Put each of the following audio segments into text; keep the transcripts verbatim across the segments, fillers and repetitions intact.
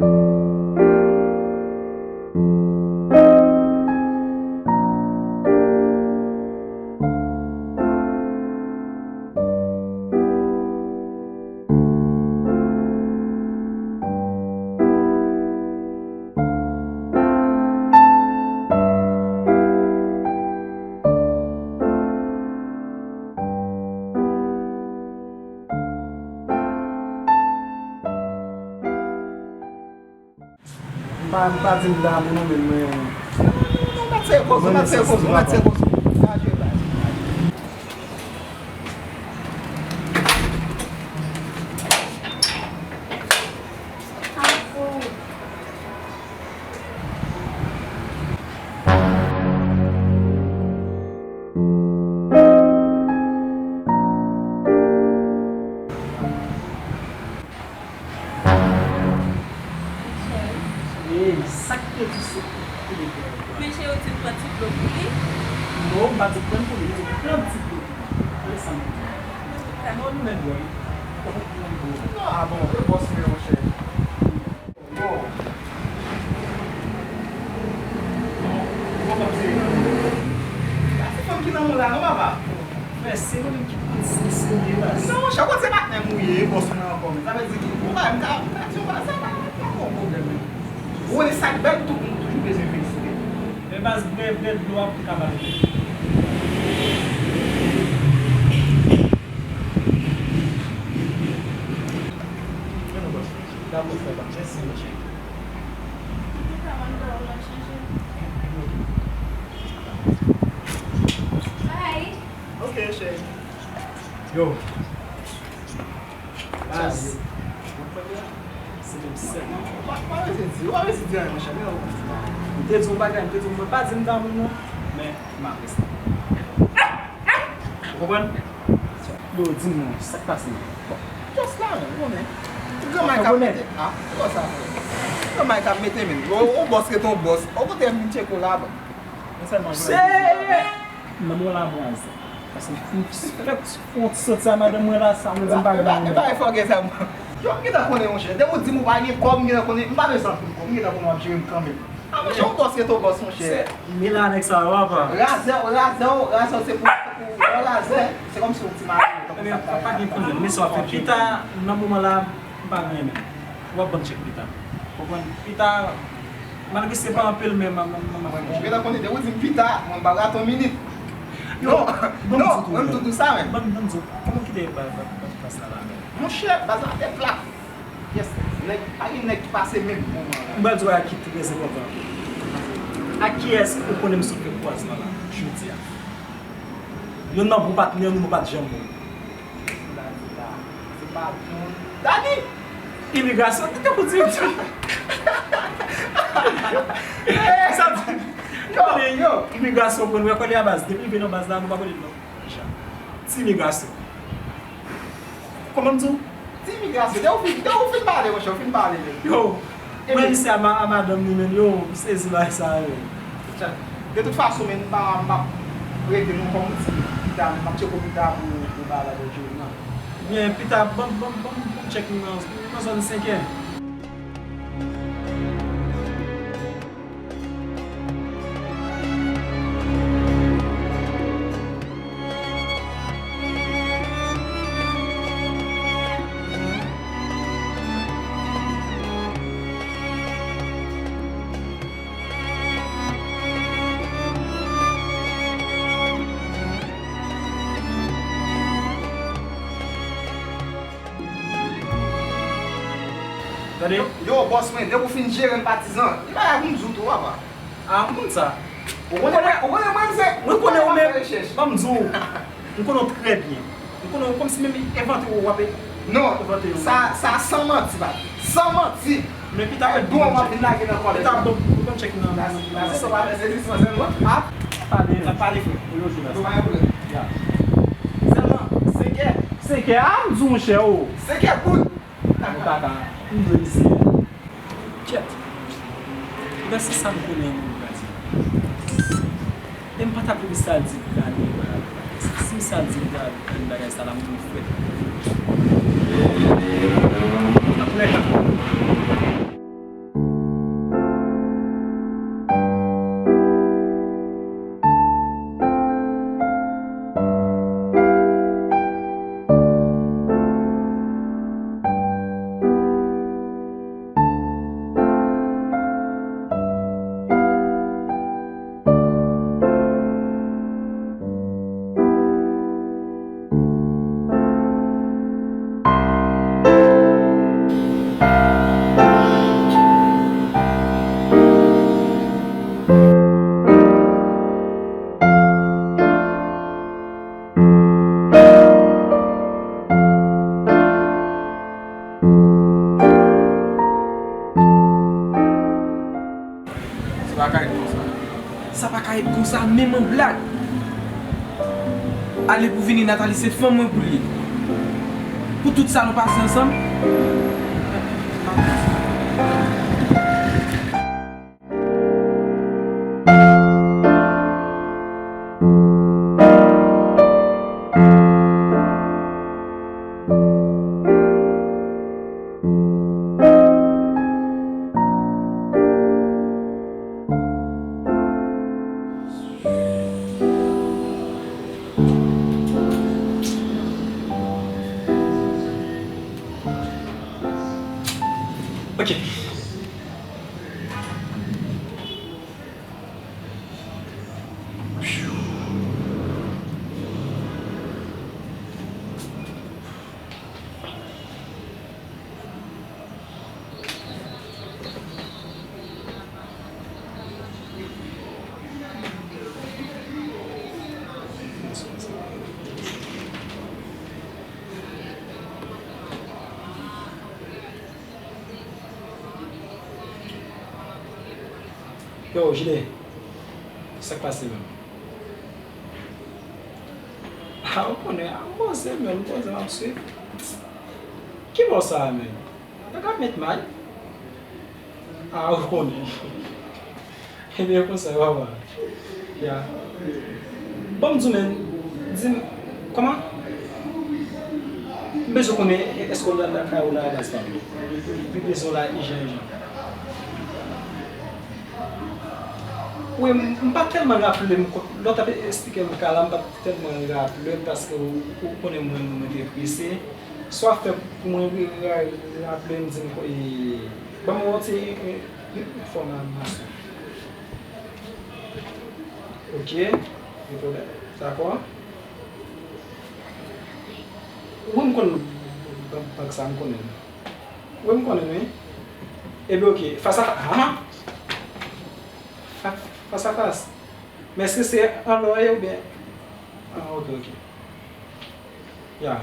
M pa, m pa di m damou non, men mwen. Non, non, non, pa t serye koze, pa t serye koze, pa t serye koze. Cheri. Ey, sa k te di se pou li. Men cheri, ou di pran ti dlo pou li? Non, m pa di pran pou li, m di pran ti dlo pou li. Se sa m di. Non, nou menm dlo wi. Non, a bon, e bòs mwen, monchè. Bon. Bon, bon, se yon ti fanm ki nan mwen la, non, papa? Frè, se mwen menm ki pran sensè baz. Non, monchè, ou konn se patnè m ou ye, bòs mwen ankò, men sa vle di ki, bon, bagay, m ka, m ka di yon bagay, sa pa, pa yon pwoblèm, men. Ou konnen sa k bèl, tout moun toujou bezwen felisite. Men baz, bwè, bwè dlo a pou ka pale. Mèsi, monchè. Bye. Ok, cheri. Yo. Baz. Se menm sèl. Ou pa, ou pa bezwen di, ou pa bezwen di anyen, monchè, men ou konn di bagay. M te di yon bagay, m te di w, mwen pa di m damou non, men m apresye. Ou konprann? Yo, di m non, sa k pase? Bon, just la menm, ou konnen. Granmay k ap mete, ah, se konsa, frè. Granmay k ap mete men. Yon, yon bòs rete yon bòs. Ou kote m tcheke w la, bon. Mwen sèlman vle di sa. Nan mwen la mwaze. Paske m fèk fè yon ti soti a madanm mwen la, sa vle di m pa gen anyen. E pa, e pa efò gen sa, mwen. Yo, m gentan konnen, monchè. Depi w di m ou pa gen kòb, m gentan konnen, m pa bezwen anpil kòb, m gentan konnen w ap jere m kanmenm. Ah, monchè, yon bòs rete yon bòs, monchè. Se mil a nèg sa yo, papa. Razè, razè, razè, se pou, pou, pou razè. Se kòmsi yon ti mari, tankou men sa. Pa gen pwoblèm, men sa w ap fè pita, nan moman la, m pa gen anyen menm. W ap ban m tchèk pita. Konprann? Pita, malgre se pa anpil, men m, m, m, m ap fè. Mwen, mwen, mwen, mwen, mwen, mwen, pita, mwen pa rate yon minit. Yo, non, non, mwen, m tou di sa, men. Ban m, ban m di w, kòman w kite ba, ba, ba, plas la la, men? Monchè, baz la te plat. Yes, nèg, pa gen nèg ki pase menm pou mwen la. M pral di w bagay ki trè enpòtan. Ak kiyès ou konnen m sot fè kwazman la, jodi a? Youn nan bon patnè nou, nou pa t janm bon. Dadi la, se pa bon. Dadi! Imigrasyon, te tankou di. Sa di, yo, yo, imigrasyon pran nou, wè kòlè a baz. Depi l vin nan baz la, nou pa konnen l non. Ti imigrasyon. Kòman m di w? Ti imigrasyon, depi w fin, depi w fin pale, monchè, w fin pale, men. Yo, mwen misye a ma-, a madanm li, men, yo, m sezi bagay sa, yo. De tout fason, men, m pa, m p ap rete non kòm ou di, pita, men m ap tcheke w pita pou, pou bagay la, pou jere nan. Byen, pita, ban m, ban m, ban m, ban m tchèk nou nan, nan zòn senkè. Tande? Yo, yo, bòs mwen, depi w fin jere m patizan, li bagay pou m di w tou, papa. A, m konn sa. Ou konnen, ou konnen mwen, se, mwen konnen ou menm, ban m di w, m konnen w trè byen. M konnen w kòmsi menm evante w, w ap evante yo. Non, sa, sa san manti, papa. San manti. Men pita, bon, w ap vin lage nan kòlèj. Pita, bon, bon, tchèk nan, nan, nan, nan, se pa fè sezisman sèlman. A, pale. N ap pale, frè. Yo, yo, yo, yo. Sèlman, senkè. Senkè, a, m di w, monchè, o. Senkè bout. Mwen pa ka, m dwe eseye. Kèt. Ebyen, se sa m konnen an, mwen pral di. E m pa t ap rete sa l di m gade bagay la. Si m sa l di m gade bagay sa la, m vin frèt. Antoulèka. Sa pa ka ret konsa. Sa pa ka ret konsa, menm an blag. Ale pou vini, Nathalie se fanm mwen pou l ye. Pou tout sa nou pase ansanm. Ok. Yo, Jide, sa k pase menm? A, ou konnen, a, m poze, menm, m poze, m ap swiv. Ki bò sa a, menm? Sa ka met mal. A, ou konnen. Ebyen, konsa, papa. Ya. Bon, m di w, men, di m, kòman? M bezwen konnen, èske w la lakay ou la, baz pa m? M bezwen w la, ijan, ijan. Wi, m, m pa tèlman raple m, lè w t ap esplike m ka la, m pa tèlman raple m, paske w, ou konnen mwen, mwen te prese. Sa w ap fè pou mwen ra-, raple m, di m, e, ban mwen yon ti, e, e, enfòmasyon. Ok, gen pwoblèm. Dakò. Wi, m konn bank, bank sa, m konnen l. Wi, m konnen l, wi. Ebyen, ok. Fas a fa-, a? Fa-, fas a fas. Men èske se an lò ye oubyen? A, ok, ok. Ya.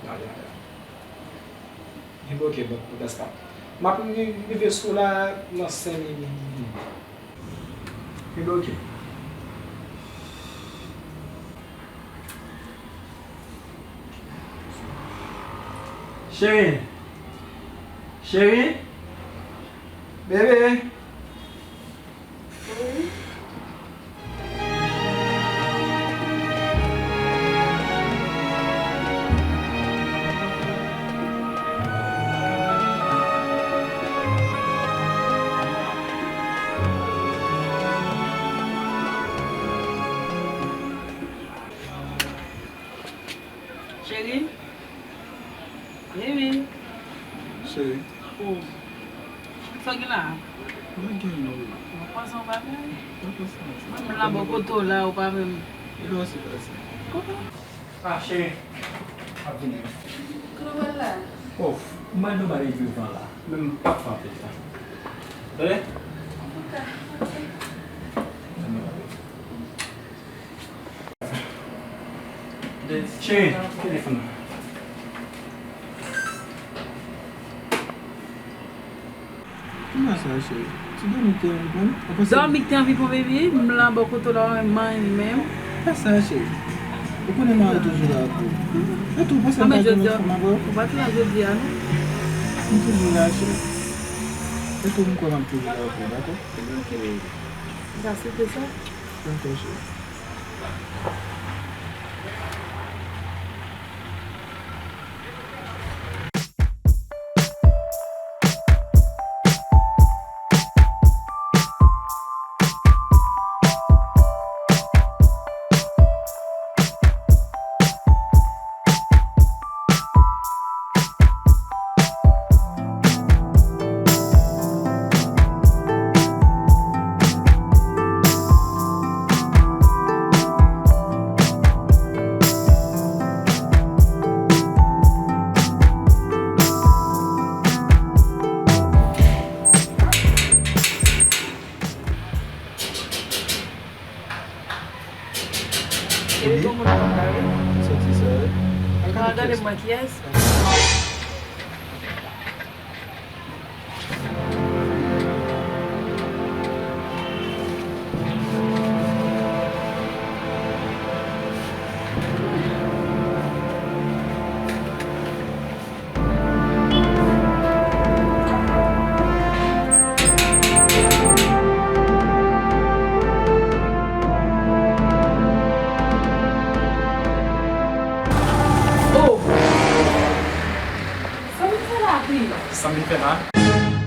Ya, ya, ya. Ebyen, ok, bon, bon, that's fine. M ap ri-, rive sou la nan senk minit. Ebyen, ok. Cheri. Cheri. Bebe. Cheri? Baby. Cheri. Oh. Sa w gen la? Mwen gen yon. Mwen panse w pa menm. Mwen panse w pa. Mwen menm la bò kote w la, ou pa menm. E lè w se pase. Kote? Ah, cheri. Ap vini. Kote w pral la? Oh, m al nan bagay devan la. Men m p ap fè anpil tan. Tande? Antouka, ok. Cheri, telefòn nan. Kouman sa, cheri? Ti dòmi k te anvi pran nou? Ou panse... Dòmi k te anvi pran, baby? M la bò kote w la, w pa menm manyen menm. Pa sa, cheri. Ou konnen mari toujou la pou ou. E tou, ou panse m pa gen lòt fanm ankò? Ou pa t la jodi a, non? M toujou la, cheri. E tou, m kwè m ap toujou la pou ou, dakò? Ebyen, ok, baby. Ou ka site sa? Dakò, cheri. Epi gon moun nan la, wi. Soti sa, wi. Al gade mwen kiyès. Vin fè la.